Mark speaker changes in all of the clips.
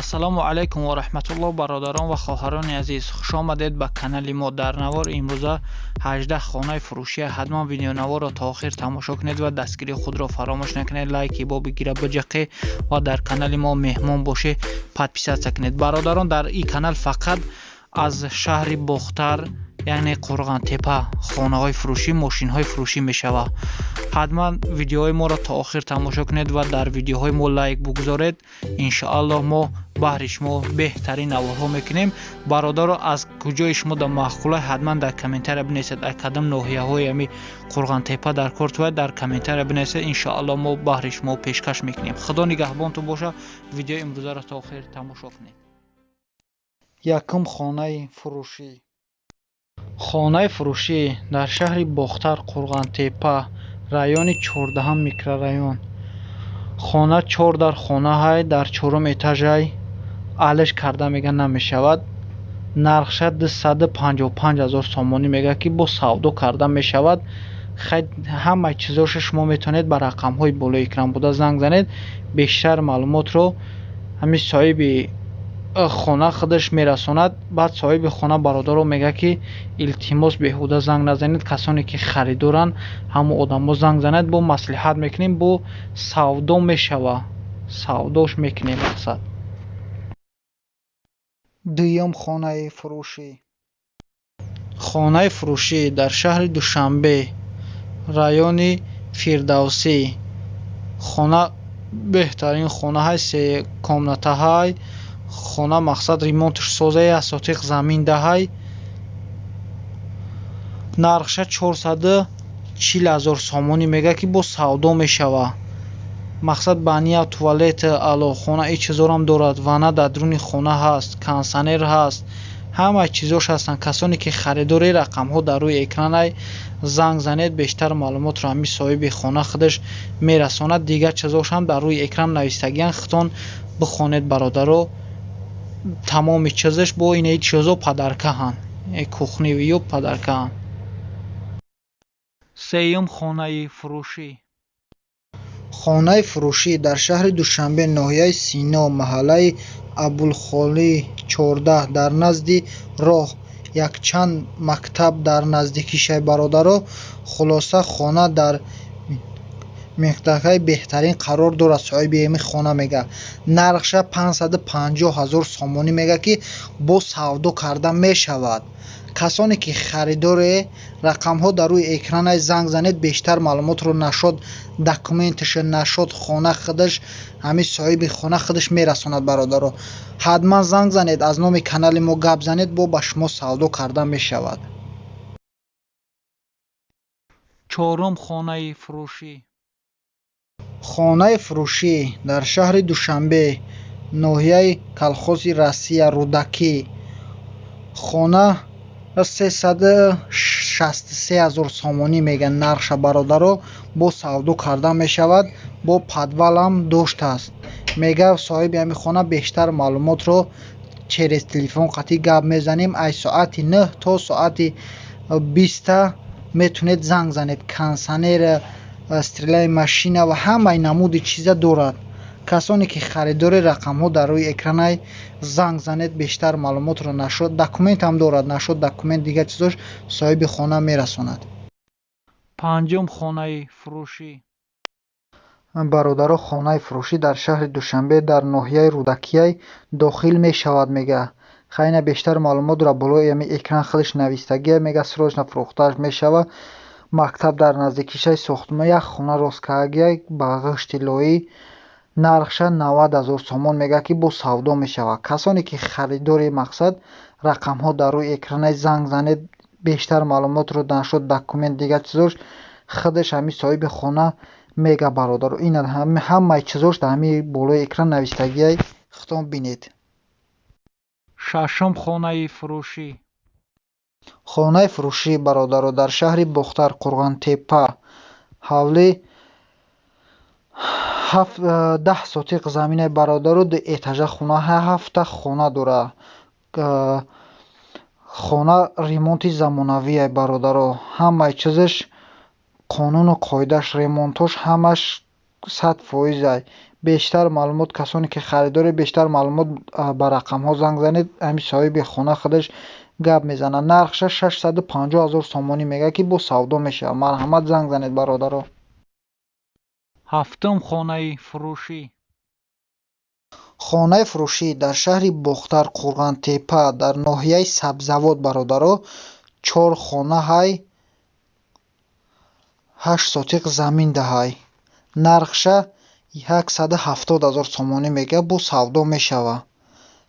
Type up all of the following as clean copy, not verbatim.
Speaker 1: Ассалому алайкум ва раҳматуллоҳ, бародарон ва хоҳарони азиз, хушомадед ба канали мо. Дар навори имрӯза 18 хонаи фурӯшия. Ҳатман видеонаворро то охир тамошо кунед ва дастгирии худро фаромӯш накунед. Лайки боби гира биҷақе ва дар канали мо меҳмон бошед, подписаться кунед. Бародарон, дар ин канал фақат аз шаҳри Бохтар, яъне Қурғантепа, хонаҳои фурӯшӣ, мошинҳои фурӯшӣ мешавад. Ҳатман видеоҳои моро то охир тамошо кунед ва дар видеоҳои мо лайк бугузоред. Иншоаллоҳ, мо баҳри шумо беҳтарин наворҳо мекунем. Бародаро, аз куҷои шумо дар маъқула, ҳатман дар комментария бинависед. Аз кадом ноҳияҳои ами Қурғантепа дар кор туяд, дар комментария бинависед. Иншоаллоҳ, мо баҳри шумо пешкаш мекунем. Худо нигаҳбонтон боша. Видеои имрӯзаро то охир тамошо кунед. Якум хонаи фурӯшӣ. Хонаи фурӯшӣ дар шаҳри Бохтар, Қурғантепа, райони 14-ҳам микрорайон. Хона чор дар хонаҳай, дар чорум этажай. Алиш карда, мега, намешавад. Нархша 255 000 сомонӣ мега, ки бо савдо карда мешавад. Хай, ҳамаи чизоша шумо метавонед ба рақамҳои болои экран буда занг занед. Бештар маълумотро ҳамин соҳиби хона худаш мерасонад. Баъд соҳиби хона, бародаро, мегӯяд, ки илтимос, беҳуда занг назанед. Касоне ки харидоранд, ҳамон одамо занг занед, бо маслиҳат мекунем, бо савдо мешава, савдош мекунем, мақсад. Дуюм хонаи фурӯшӣ. Хонаи фурӯшӣ дар шаҳри Душанбе, райони Фирдавсӣ. Хона беҳтарин хонаҳай, се комнатаҳай. Хона, мақсад, ремонташ соза, як сотиқ замин даҳай. Нархша 440 000 сомонӣ мега, ки бо савдо мешава. Мақсад, баня, туалет, аълохона, ин чизорам дорад. Ванна дар дуруни хона ҳаст, кондитсионер ҳаст, ҳамаи чизош ҳастанд. Касоне ки харидори, рақамҳо дар рӯи экранай, занг занед. Бештар маълумотро ҳамин соҳиби хона худаш мерасонад. Дигар чизошам дар рӯи экран навистагиан, худтон бихонед, бародаро. Тамоми чизаш бо инаи чизо подаркаҳанд, кухнивиё подаркаҳанд. Сеюм хонаи фурӯшӣ.
Speaker 2: Хонаи фурӯшӣ дар шаҳри Душанбе, ноҳияи Сино, маҳаллаи Абулхолӣ, 14, дар назди роҳ, якчанд мактаб дар наздикишай, бародаро. Хулоса, хона дар минтақаи беҳтарин қарор дорад. Соҳиби ҳамин хона мега, нархша 550 000 сомонӣ мега, ки бо савдо карда мешавад. Касоне ки харидоре, рақамҳо дар рӯи экранай, занг занед. Бештар маълумотро нашод документаша, нашод хона худаш ҳамин соҳиби хона худаш мерасонад. Бародаро, ҳатман занг занед, аз номи канали мо гап занед, бо ба шумо савдо карда мешавад.
Speaker 1: Чорум хонаи фурӯшӣ.
Speaker 2: Хонаи фурӯшӣ дар шаҳри Душанбе, ноҳияи Колхози Россия, Рӯдакӣ. Хона 363 000 сомонӣ мегӯянд нархша, бародаро, бо савдо карда мешавад. Бо подвалам доштааст, мега соҳиби ҳамин хона. Бештар маълумотро через телефон қатъӣ гап мезанем. Аз соати 9 то соати 20 метавонед занг занед. Кондитсионер, стиральная машина ва ҳамаи намуди чиза дорад. Касоне ки харидори, рақамҳо дар рӯи экранай, занг занед. Бештар маълумотро нашод документам дорад, нашод документ, дигар чизош соҳиби хона мерасонад.
Speaker 1: Панҷум хонаи фурӯшӣ.
Speaker 2: Бародаро, хонаи фурӯшӣ дар шаҳри Душанбе, дар ноҳияи Рӯдакияй дохил мешавад, мега. Хайна, бештар маълумотро болои ҳамин экран худаш навистагия. Мега, срочно фурӯхтааш мешава. Мактаб дар наздикишаи сохтмон, як хона росткардагия ба ғишти лоӣ. Нархша 90 000 сомон мега, ки бо савдо мешавад. Касоне ки харидори, мақсад, рақамҳо дар рӯи экранай, занг занед. Бештар маълумотро нашод документ, дигар чизош худаш ҳамин соҳиби хона мега. Бародаро, ин ҳамаи чизош дар ҳамин болои экран навистагиай, худтон бинед.
Speaker 1: Шашум хонаи фурӯшӣ.
Speaker 2: Хонаи фурӯшӣ, бародаро, дар шаҳри Бохтар, Қурғонтеппа, ҳавлӣ, 10 сотиқ заминаи, бародаро, ду этажа хона, ҳафта хона дорад. Хона ремонти замонавие, бародаро. Ҳамаи чизаш қонуну қоидааш, ремонтош ҳамаш 100%-ай. Бештар маълумот, касоне ки харидоред, бештар маълумот ба рақамҳо занг занед. Ҳамин соҳиби хона худаш гап мезанад. Нархша 650 ҳазор сомонӣ мега, ки бо савдо мешавад. Марҳамат, занг занед, бародаро.
Speaker 1: Ҳафтум хонаи фурӯшӣ.
Speaker 2: Хонаи фурӯшӣ дар шаҳри Бохтар, Қурғонтеппа, дар ноҳияи Сабзавот, бародаро, чор хона ҳай, 8 сотиқ замин даҳай. Нархша 170 ҳазор сомонӣ мега, бо савдо мешавад.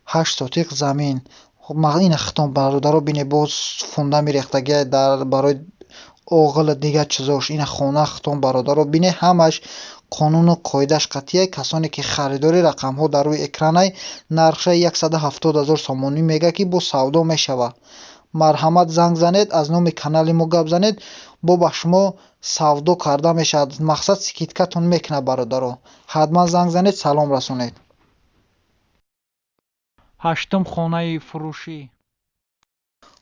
Speaker 2: 8 сотиқ замин. Ина хитон, бародаро, бине, боз фундами рехтагиай дар барои оғилу дигар чизош. Ина хона хитон, бародаро, бине, ҳамаш қонуну қоидааш қатъия. Касоне ки харидори, рақамҳо дар рӯи экранай. Нархша 170 ҳазор сомонӣ мега, ки бо савдо мешавад. Марҳамат, занг занед, аз номи канали мо гап занед, бо ба шумо савдо карда мешавад. Мақсад, скидкатон мекунад, бародаро. Ҳатман занг занед, салом расонед.
Speaker 1: Ҳаштум хонаи фурӯшӣ.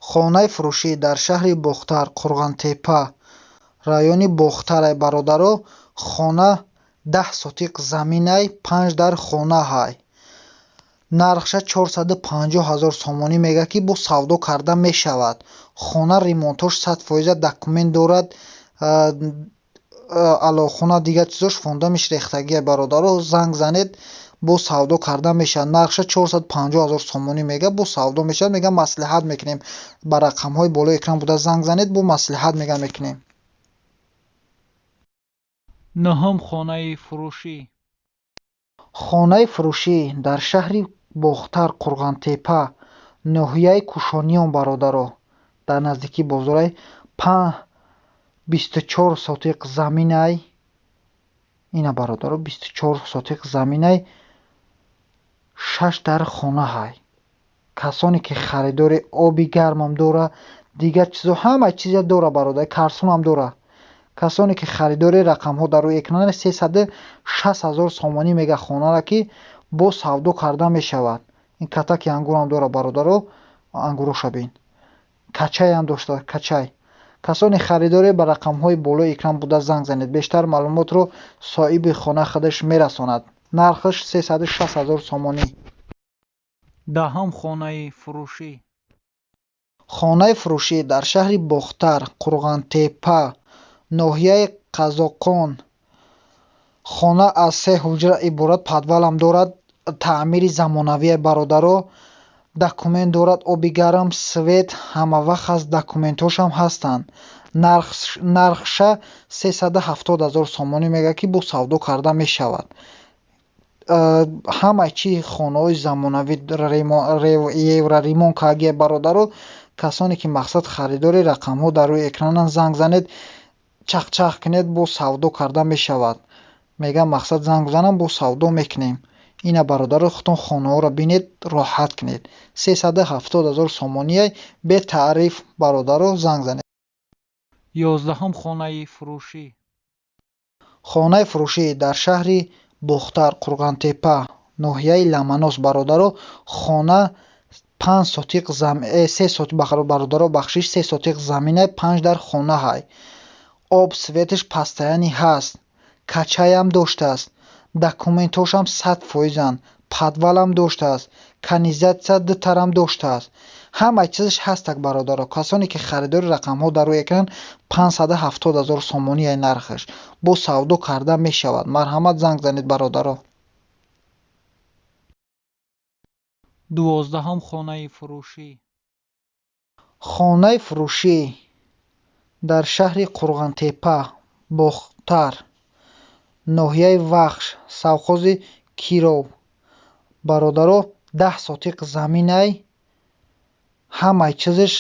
Speaker 2: Хонаи фурӯшӣ дар шаҳри Бохтар, Қурғонтеппа, райони Бохтарай, бародаро. Хона 10 сотиқ заминай, панҷ дар хона ҳай. Нархша 450 ҳазор сомонӣ мега, ки бо савдо карда мешавад. Хона ремонтош 100%, документ дорад, алоқхона, дигар чизош, фундамиш рехтагия, бародаро. Занг занед, бо савдо карда мешавад. Нархша 450 ҳазор сомонӣ мега, бо савдо мешавад. Мега, маслиҳат мекунем. Ба рақамҳои болои экран буда занг занед, бо маслиҳат мега мекунем.
Speaker 1: Нуҳум хонаи фурӯшӣ.
Speaker 2: Хонаи фурӯшӣ дар шаҳри Бохтар, Қурғонтеппа, ноҳияи Кушониён, бародаро, дар наздикии бозорай. 24 сотиқ заминай. Ина, бародаро, 24 сотиқ заминай, шаш дар хона ҳай. Касоне ки харидори, оби гармам дора, дигар чизо, ҳама чиза дора, бародар, карсунам дора. Касоне ки харидори, рақамҳо дар рӯи экран. 360 ҳазор сомонӣ мега хонара, ки бо савдо карда мешавад. Ин катаки ангурам дора, бародаро, ангуроша бин, качаям дошта, качай. Касоне харидоре, ба рақамҳои болои экран буда занг занед, бештар маълумотро соҳиби хона худаш мерасонад. Нархаш 360 ҳазор сомонӣ.
Speaker 1: Даҳум хонаи фурӯшӣ.
Speaker 2: Хонаи фурӯшӣ дар шаҳри Бохтар, Қурғонтеппа, ноҳияи Қазоқон. Хона аз се ҳуҷра иборат, подвалам дорад, таъмири замонавие, бародаро, документ дорад, оби гарм, свет ҳамавақт ҳаст, документҳошам ҳастанд. Нархша 370 ҳазор сомонӣ мега, ки бо савдо карда мешавад. Ҳамаи чи хонаҳои замонавӣ, евроремонт кагия, бародаро. Касоне ки, мақсад, харидори, рақамҳо дар рӯи экрананд, занг занед, чақчақ кунед, бо савдо карда мешавад. Мегам, мақсад, занг занам, бо савдо мекунем. Ина, бародаро, худтон хонаҳоро бинед, роҳат кунед. 370 ҳазор сомоние, бетаъриф, бародаро, занг занед.
Speaker 1: 11-ум хонаи фурӯшӣ.
Speaker 2: Хонаи фурӯшӣ дар шаҳри Бохтар, Қурғонтеппа, ноҳияи Ламанос, бародаро. Хона 5 сотиқ, се сотиқ, бародаро, бахшиш, се сотиқ замина, панҷ дар хона ҳай. Об, светаш постоянный ҳаст, качаям доштааст, документҳошам 100%-анд, подвалам доштааст, канализатсия дутарам доштааст, ҳамаи чизаш ҳастак, бародаро. Касоне ки харидори, рақамҳо дар рӯи экран. 570 ҳазор сомонияи нархаш, бо савдо карда мешавад. Марҳамат, занг занед, бародаро.
Speaker 1: 12-ум хонаи фурӯшӣ.
Speaker 2: Хонаи фурӯшӣ дар шаҳри Қурғонтеппа, Бохтар, ноҳияи Вахш, совхози Киров, бародаро. 10 сотиқ заминай, ҳамаи чизаш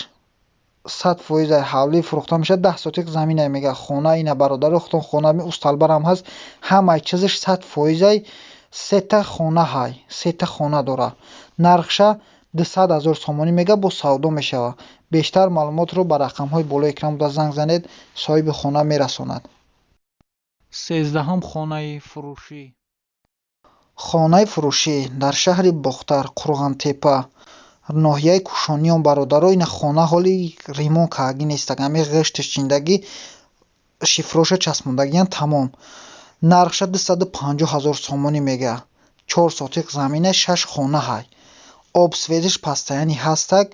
Speaker 2: 100%-ай, ҳавлӣ фурӯхта мешавад. 10 сотиқ заминай мега хона. Ина, бародаро, худтон хона, усталбарам ҳаст, ҳамаи чизаш 100%-ай. Сета хона ҳай, сета хона дора. Нархша 200 ҳазор сомонӣ мега, бо савдо мешавад. Бештар маълумотро ба рақамҳои болои экран буда занг занед, соҳиби хона мерасонад.
Speaker 1: 13-ум хонаи фурӯшӣ.
Speaker 2: Хонаи фурӯшӣ дар шаҳри Бохтар, Қурғонтеппа, ноҳияи Кушониён, бародаро. Ина хона ҳоли ремонт кардагӣ нестак, ҳамин ғишташ чиндагӣ, шифроша часпондагиян, тамом. Нархша 250 ҳазор сомонӣ мега. 4 сотиқ замина, 6 хона ҳай. Об, светаш постоянный ҳастак,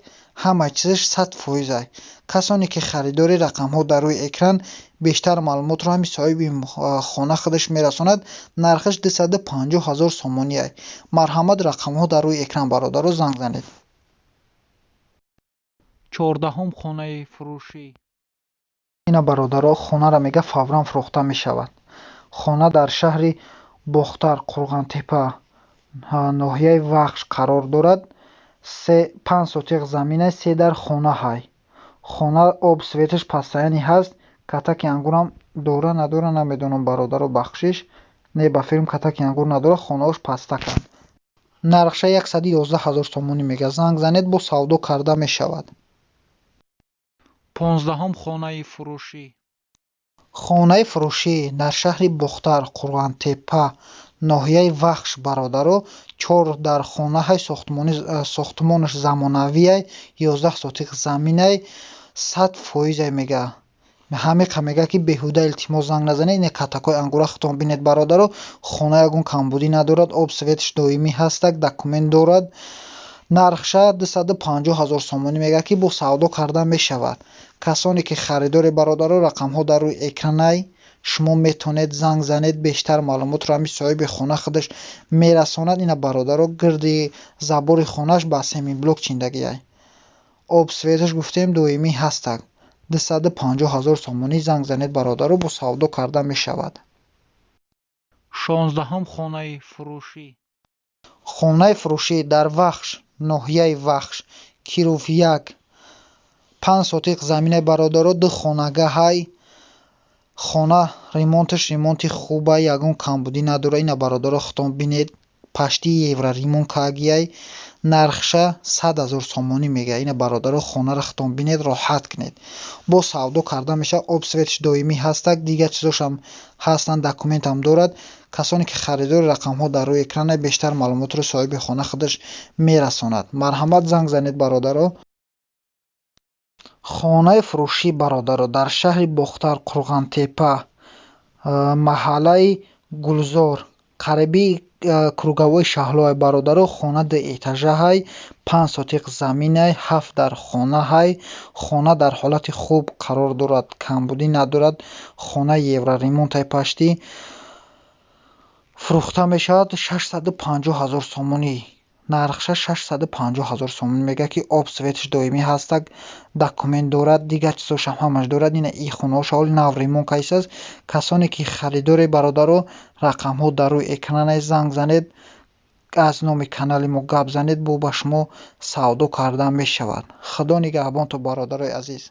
Speaker 2: ҳама чизаш 100%-ай. Касоне ки харидори, рақамҳо дар рӯи экран, бештар маълумотро ҳами соҳиби хона худаш мерасонад. Нархаш 250 ҳазор сомониай. Марҳамат, рақамҳо дар рӯи экран, бародаро, занг занед.
Speaker 1: 14-ум хонаи фурӯшӣ.
Speaker 2: Ина, бародаро, хонаро мега, фавран фурӯхта мешавад. Хона дар шаҳри Бохтар, Қурғонтеппа, ноҳияи Вахш қарор дорад. 5 сотиқ замина, се дар хона ҳай. Хона об, светаш постоянный ҳаст. Катаки ангурам дора, надора, намедонам, бародаро, бахшиш. Не, ба филм катаки ангур надора, хонаош пастаканд. Нархша 111 ҳазор сомонӣ мега. Занг занед, бо савдо карда мешавад.
Speaker 1: 15-ум хонаи фурӯшӣ.
Speaker 2: Хонаи фурӯшӣ дар шаҳри Бохтар, Қурғонтеппа, ноҳияи Вахш, бародаро, чор дар хонаҳай, сохтмонаш замонавиай, 11 сотиқ заминай, 100%-ай мега. Ҳамиқа мега, ки беҳуда, илтимос, занг назанед. Ина катакҳои ангура худтон бинед, бародаро. Хона ягон камбудӣ надорад, об, светаш доимӣ ҳастак, документ дорад. Нархша 250 ҳазор сомонӣ мега, ки бо савдо карда мешавад. Касоне ки харидори, бародаро, рақамҳо дар рӯи экранай, шумо метавонед занг занед, бештар маълумотро ҳами соҳиби хона худаш мерасонад. Ина, бародаро, гирди забори хонааш ба семенблок чиндагиай. Об, светаш, гуфтем, доимӣ ҳастак. 250 ҳазор сомонӣ, занг занед, бародаро, бо савдо карда мешавад.
Speaker 1: 16-ум хонаи фурӯшӣ.
Speaker 2: Хонаи фурӯшӣ дар Вахш, ноҳияи Вахш, Киров 1, 5 сотиқ заминаи, бародаро, ду хонагаҳай. Хона ремонташ ремонти хубай, ягон камбудӣ надора. Ина, бародаро, худтон бинед, почти евроремонт кагияй. Нархша 100 ҳазор сомонӣ мега. Ина, бародаро, хонаро худтон бинед, роҳат кунед, бо савдо карда мешавад. Об, светаш доимӣ ҳастак, дигар чизошам ҳастанд, документам дорад. Касоне ки харидори, рақамҳо дар рӯи экрана, бештар маълумотро соҳиби хона худаш мерасонад. Марҳамат, занг занед, бародаро. Хонаи фурӯшӣ, бародаро, дар шаҳри Бохтар, Қурғонтеппа, маҳаллаи Гулзор, қариби круговой Шаҳлоай, бародаро. Хона дуэтажаҳай, 5 сотиқ заминай, ҳафт дар хонаҳай. Хона дар ҳолати хуб қарор дорад, камбудӣ надорад. Хона евроремонтай почти. Фурӯхта мешавад 650 ҳазор сомонӣ. Нархша 650 ҳазор сомонӣ мега, ки об, светаш доимӣ ҳастак, документ дорад, дигар чизошам ҳамаш дорад. Ина, и хонаҳош ҳоли нав ремонт кардааст. Касоне ки харидоре, бародаро, рақамҳо дар рӯи экранай, занг занед, аз номи канали мо гап занед, бо ба шумо савдо карда мешавад. Худо нигаҳбонтон, бародарои азиз.